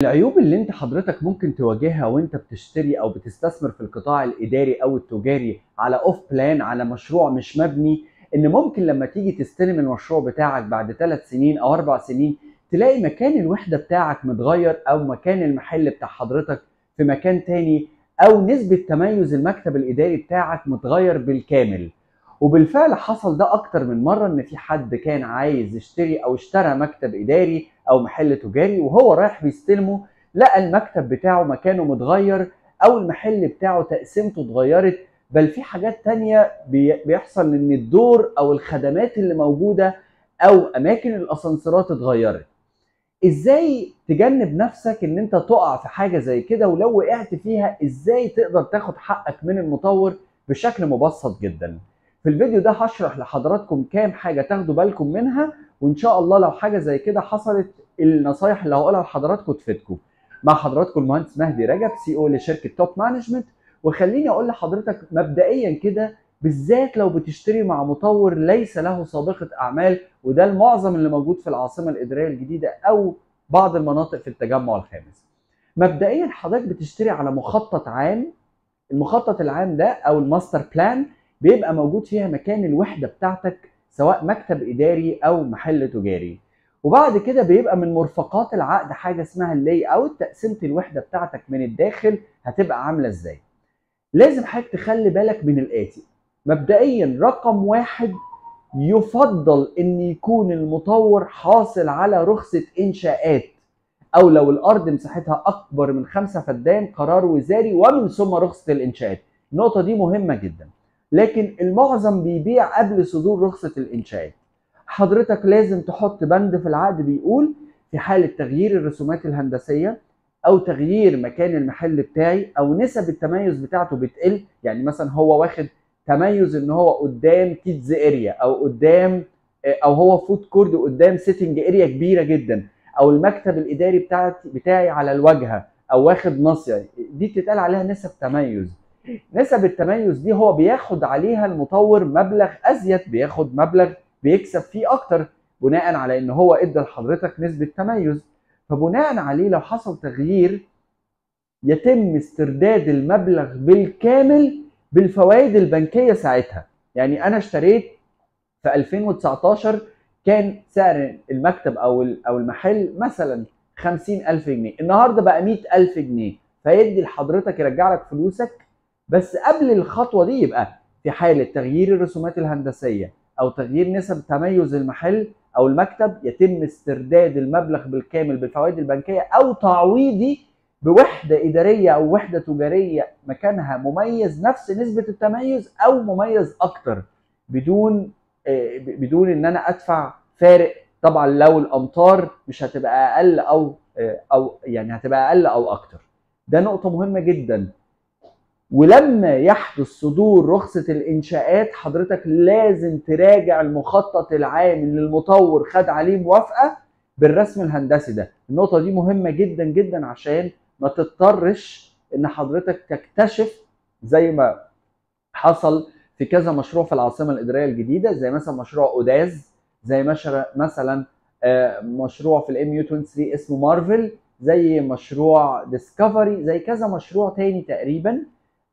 العيوب اللي انت حضرتك ممكن تواجهها وانت بتشتري او بتستثمر في القطاع الاداري او التجاري على off plan، على مشروع مش مبني، ان ممكن لما تيجي تستلم المشروع بتاعك بعد 3 سنين او 4 سنين تلاقي مكان الوحدة بتاعك متغير، او مكان المحل بتاع حضرتك في مكان تاني، او نسبه تميز المكتب الاداري بتاعك متغير بالكامل. وبالفعل حصل ده اكتر من مرة، ان في حد كان عايز يشتري او اشترى مكتب اداري او محل تجاري، وهو رايح بيستلمه لقى المكتب بتاعه مكانه متغير، او المحل بتاعه تقسيمته اتغيرت، بل في حاجات تانية بيحصل ان الدور او الخدمات اللي موجودة او اماكن الاسانسيرات اتغيرت. ازاي تجنب نفسك ان انت تقع في حاجة زي كده؟ ولو وقعت فيها ازاي تقدر تاخد حقك من المطور بشكل مبسط جدا؟ في الفيديو ده هشرح لحضراتكم كام حاجة تاخدوا بالكم منها، وإن شاء الله لو حاجة زي كده حصلت النصايح اللي هقولها لحضراتكم تفيدكم. مع حضراتكم المهندس مهدي رجب، CEO لشركة Top Management. وخليني أقول لحضرتك مبدئيا كده، بالذات لو بتشتري مع مطور ليس له سابقة أعمال، وده المعظم اللي موجود في العاصمة الإدارية الجديدة أو بعض المناطق في التجمع الخامس. مبدئيا حضرتك بتشتري على مخطط عام. المخطط العام ده أو ال master plan بيبقى موجود فيها مكان الوحدة بتاعتك، سواء مكتب إداري أو محل تجاري. وبعد كده بيبقى من مرفقات العقد حاجة اسمها ال layout، تقسيمة الوحدة بتاعتك من الداخل هتبقى عاملة ازاي. لازم حضرتك تخلي بالك من الآتي. مبدئيا رقم واحد، يفضل ان يكون المطور حاصل على رخصة إنشاءات، أو لو الأرض مساحتها أكبر من 5 فدان قرار وزاري، ومن ثم رخصة الإنشاءات. النقطة دي مهمة جدا، لكن المعظم بيبيع قبل صدور رخصة الإنشاءات. حضرتك لازم تحط بند في العقد بيقول في حالة تغيير الرسومات الهندسية أو تغيير مكان المحل بتاعي أو نسب التميز بتاعته بتقل، يعني مثلا هو واخد تميز إن هو قدام kids area، أو قدام، أو هو food court قدام sitting area كبيرة جدا، أو المكتب الإداري بتاعي على الواجهة، أو واخد ناصية، دي بتتقال عليها نسب تميز. نسب التميز دي هو بياخد عليها المطور مبلغ ازيد، بياخد مبلغ بيكسب فيه اكتر بناء على ان هو ادى لحضرتك نسبة تميز. فبناء عليه لو حصل تغيير يتم استرداد المبلغ بالكامل بالفوائد البنكية ساعتها. يعني انا اشتريت في 2019 كان سعر المكتب او المحل مثلا 50,000 جنيه، النهارده بقى 100,000 جنيه، فيدي لحضرتك يرجع لك فلوسك. بس قبل الخطوة دي يبقى في حالة تغيير الرسومات الهندسية أو تغيير نسب تميز المحل أو المكتب يتم استرداد المبلغ بالكامل بالفوائد البنكية، أو تعويضي بوحدة إدارية أو وحدة تجارية مكانها مميز نفس نسبة التميز أو مميز أكتر، بدون إن أنا أدفع فارق. طبعا لو الأمطار مش هتبقى أقل أو يعني هتبقى أقل أو أكتر. ده نقطة مهمة جدا. ولما يحدث صدور رخصة الإنشاءات حضرتك لازم تراجع المخطط العام اللي المطور خد عليه موافقة بالرسم الهندسي ده. النقطة دي مهمة جدا جدا عشان ما تضطرش إن حضرتك تكتشف زي ما حصل في كذا مشروع في العاصمة الإدارية الجديدة، زي مثلا مشروع أوداز، زي مثلا مشروع في ال MU 23 اسمه مارفل، زي مشروع ديسكفري، زي كذا مشروع تاني تقريبا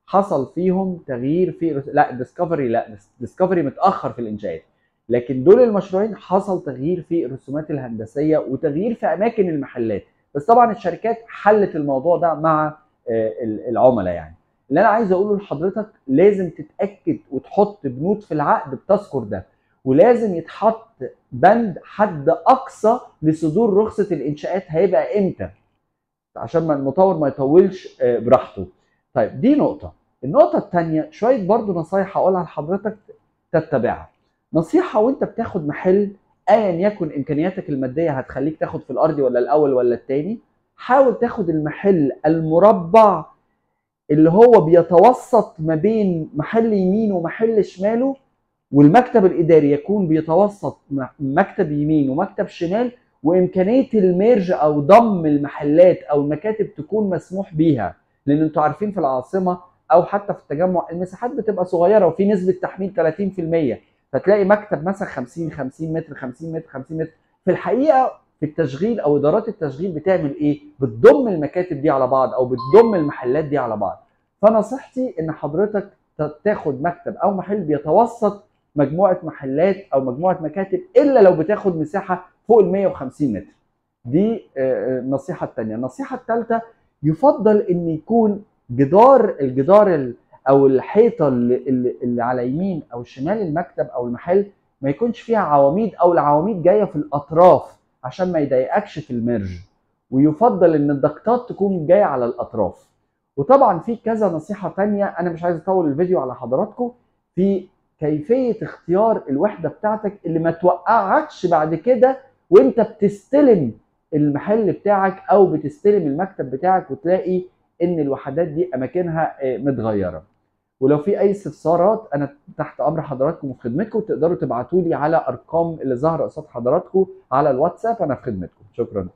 حصل فيهم تغيير في لا ديسكفري، لا ديسكفري متاخر في الانشاءات، لكن دول المشروعين حصل تغيير في الرسومات الهندسية وتغيير في اماكن المحلات. بس طبعا الشركات حلت الموضوع ده مع العملاء. يعني اللي انا عايز اقوله لحضرتك، لازم تتاكد وتحط بنود في العقد بتذكر ده، ولازم يتحط بند حد اقصى لصدور رخصه الانشاءات هيبقى امتى، عشان ما المطور ما يطولش براحته. طيب دي نقطة. النقطة الثانية شوية برضو نصايح هقولها لحضرتك تتبعها. نصيحة وانت بتاخد محل ايا يكن امكانياتك المادية هتخليك تاخد في الارضي ولا الاول ولا الثاني، حاول تاخد المحل المربع اللي هو بيتوسط ما بين محل يمين ومحل شماله، والمكتب الاداري يكون بيتوسط مكتب يمين ومكتب شمال، وامكانية الميرج او ضم المحلات او المكاتب تكون مسموح بيها. لان انتوا عارفين في العاصمة او حتى في التجمع المساحات بتبقى صغيرة وفي نسبه تحميل 30%، فتلاقي مكتب مثلا 50 50 متر 50 متر 50 متر. في الحقيقة في في التشغيل او ادارات التشغيل بتعمل ايه؟ بتضم المكاتب دي على بعض او بتضم المحلات دي على بعض. فنصيحتي ان حضرتك تاخد مكتب او محل بيتوسط مجموعة محلات او مجموعة مكاتب، الا لو بتاخد مساحة فوق ال 150 متر. دي النصيحة الثانية. النصيحة الثالثة، يفضل ان يكون الجدار او الحيطة اللي على يمين او شمال المكتب او المحل ما يكونش فيها عواميد، او العواميد جاية في الاطراف عشان ما يضايقكش في المرج، ويفضل ان الضغطات تكون جاية على الاطراف. وطبعا في كذا نصيحة ثانية، انا مش عايز اطول الفيديو على حضراتكم في كيفية اختيار الوحدة بتاعتك اللي ما توقعكش بعد كده وانت بتستلم المحل بتاعك او بتستلم المكتب بتاعك وتلاقي ان الوحدات دي اماكنها متغيرة. ولو في اي استفسارات انا تحت امر حضراتكم وفي خدمتكم، تقدروا تبعتوا لي على ارقام اللي ظاهره قصاد حضراتكم على الواتساب، انا في خدمتكم. شكرا.